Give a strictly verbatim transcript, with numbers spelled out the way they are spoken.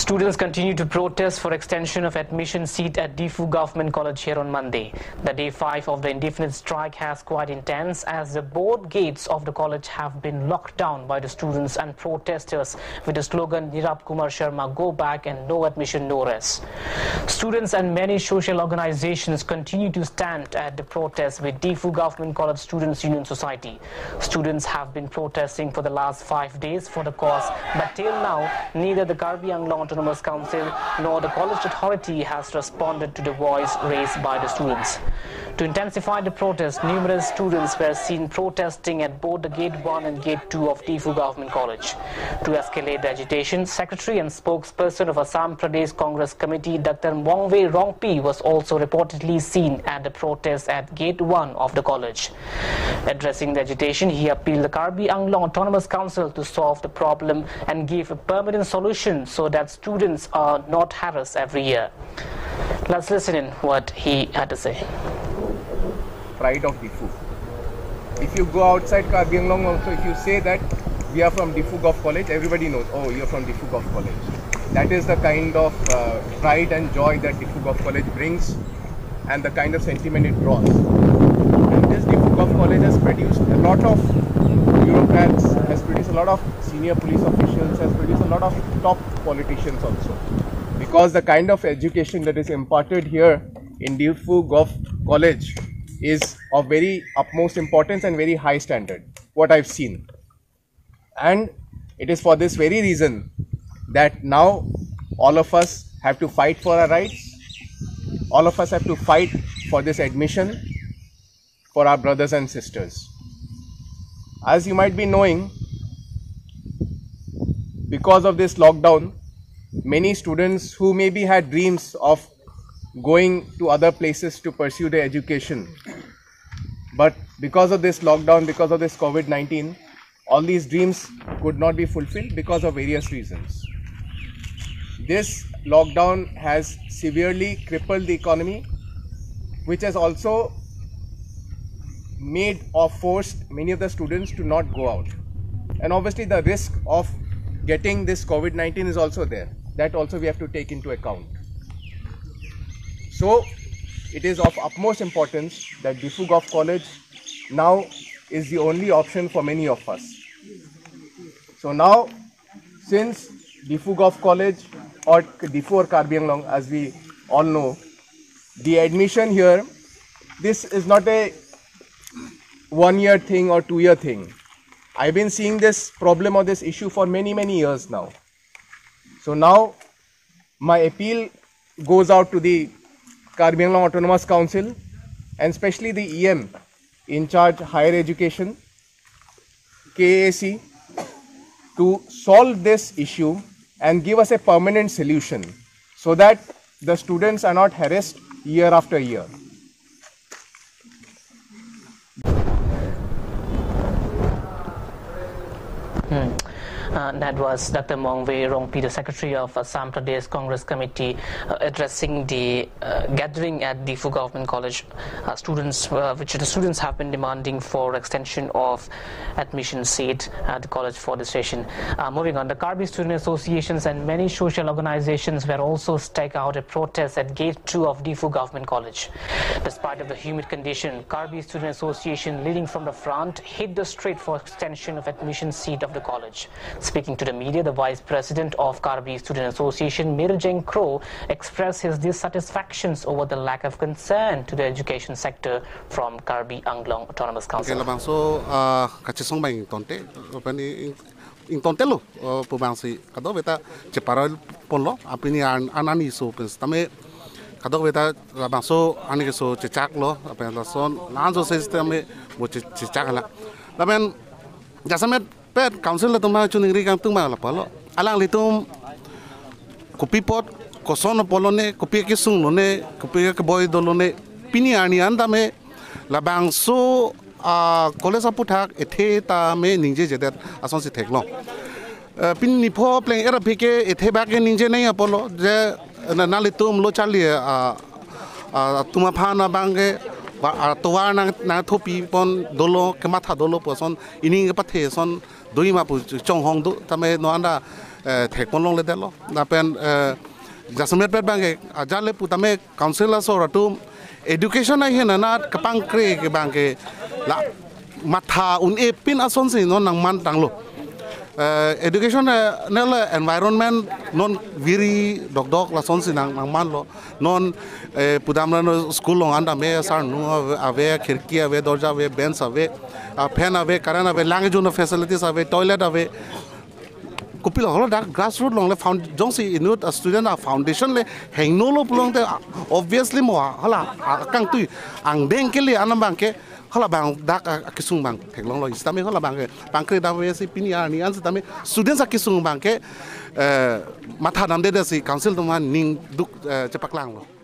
Students continue to protest for extension of admission seat at Diphu Government College here on Monday. The day five of the indefinite strike has quite intense as the both gates of the college have been locked down by the students and protesters with the slogan "Nirab Kumar Sharma go back" and "No admission, no rest." Students and many social organizations continue to stand at the protest with Diphu Government College Students Union Society. Students have been protesting for the last five days for the cause, but till now, neither the Karbi Anglong Autonomous Council nor the college authority has responded to the voice raised by the students. To intensify the protest, numerous students were seen protesting at both the Gate one and Gate two of Diphu Government College. To escalate the agitation, Secretary and spokesperson of Assam Pradesh Congress Committee, Doctor Mongve Rongpi, was also reportedly seen at the protest at Gate one of the college. Addressing the agitation, he appealed the Karbi Anglong Autonomous Council to solve the problem and give a permanent solution so that students are not harassed every year. Let's listen in what he had to say. Pride of Diphu. If you go outside Karbi Anglong also, if you say that we are from Diphu Govt College, everybody knows, "Oh, you're from Diphu Govt College." That is the kind of uh, pride and joy that Diphu Govt College brings and the kind of sentiment it draws. And this Diphu Govt College has produced a lot of bureaucrats, has produced a lot of senior police officials, has produced a lot of top politicians also. Because the kind of education that is imparted here in Diphu Govt College is of very utmost importance and very high standard, what I've seen. And it is for this very reason that now all of us have to fight for our rights. All of us have to fight for this admission for our brothers and sisters. As you might be knowing, because of this lockdown, many students who maybe had dreams of going to other places to pursue their education, but because of this lockdown, because of this COVID nineteen, all these dreams could not be fulfilled because of various reasons. This lockdown has severely crippled the economy, which has also made or forced many of the students to not go out. And obviously, the risk of getting this COVID nineteen is also there. That also we have to take into account. So, it is of utmost importance that Diphu Govt College now is the only option for many of us. So now, since Diphu Govt College or Diphu or Karbi Anglong, as we all know, the admission here, this is not a one year thing or two year thing. I've been seeing this problem or this issue for many, many years now. So now, my appeal goes out to the Karbi Anglong Autonomous Council and especially the E M in charge higher education, K A A C, to solve this issue and give us a permanent solution so that the students are not harassed year after year. Hmm. Uh, that was Doctor Mongve Rongpi, the secretary of Assam Pradesh Congress Committee, uh, addressing the uh, gathering at Diphu Government College. Uh, students, uh, which the students have been demanding for extension of admission seat at the college for the session. Uh, moving on, the Karbi Student Associations and many social organizations were also stake out a protest at Gate two of Diphu Government College. Despite of the humid condition, Karbi Student Association, leading from the front, hit the street for extension of admission seat of the college. Speaking to the media, the Vice President of Karbi Student Association, Mirjeng Kro, expressed his dissatisfactions over the lack of concern to the education sector from Karbi Anglong Autonomous Council. Okay, labangso uh, kachesong bang ingtonte, open ing, ingtonte lo, uh, pu bangsi kadokave ta cheparoi ponlo, apini an, an ani so pen tame kadokave ta labangso ani keso chechaklo, apen lason, lason system mo che, chechak la. Lapen jasemet pet council atum ma chuningri kangtung ma lapulo. Alanglitum kopi apot, koson apotlo ne, kopi kesung lo ne, kopi keboi dolo ne, pini arni an tame labangso uh, college aputhak ethe tame ningjejedet asonsi theklong. Uh, pini pho pleng era aphi ke ethe bak ke ningje nai apotlo je na, nanglitum lo charli uh, uh, atum aphan abang ke va, uh, tovar nang, nangthopi pon dolo, kematha dolo pu ason, ining kepathe ason dui ma pu chonghong do, tame non anta eh, thekpon longledetlo. Lapen, eh, jasemet pet abangke, ajat le pu tame council asor atum education ahin anat kepangkre ke abangke la matha un-e pin asonsi non nangman tanglo. Eh, education, eh, nele environment non viri dokdok lasonsi nang, nangmanlo. Non, eh, pudamra non school along an tame sarnu ave, ave, khirki ave, dorja ave, bench ave, ah, fan ave, current ave, lang-ejun facilities ave, toilet ave. Kopilo hala dak grassroot along le found, jongsi inut a student a foundation le hengnolo pulote, ah, obviously mo hala, ah, kangtui angdeng kele anam abangke hala abang dak, ah, kesung abang theklonglo. Sitame hala abangke pangkre damvesi pini arni an sitame students akesung abangke, eh, matha damdedetsi council atum aning duk, eh, chepaklanglo.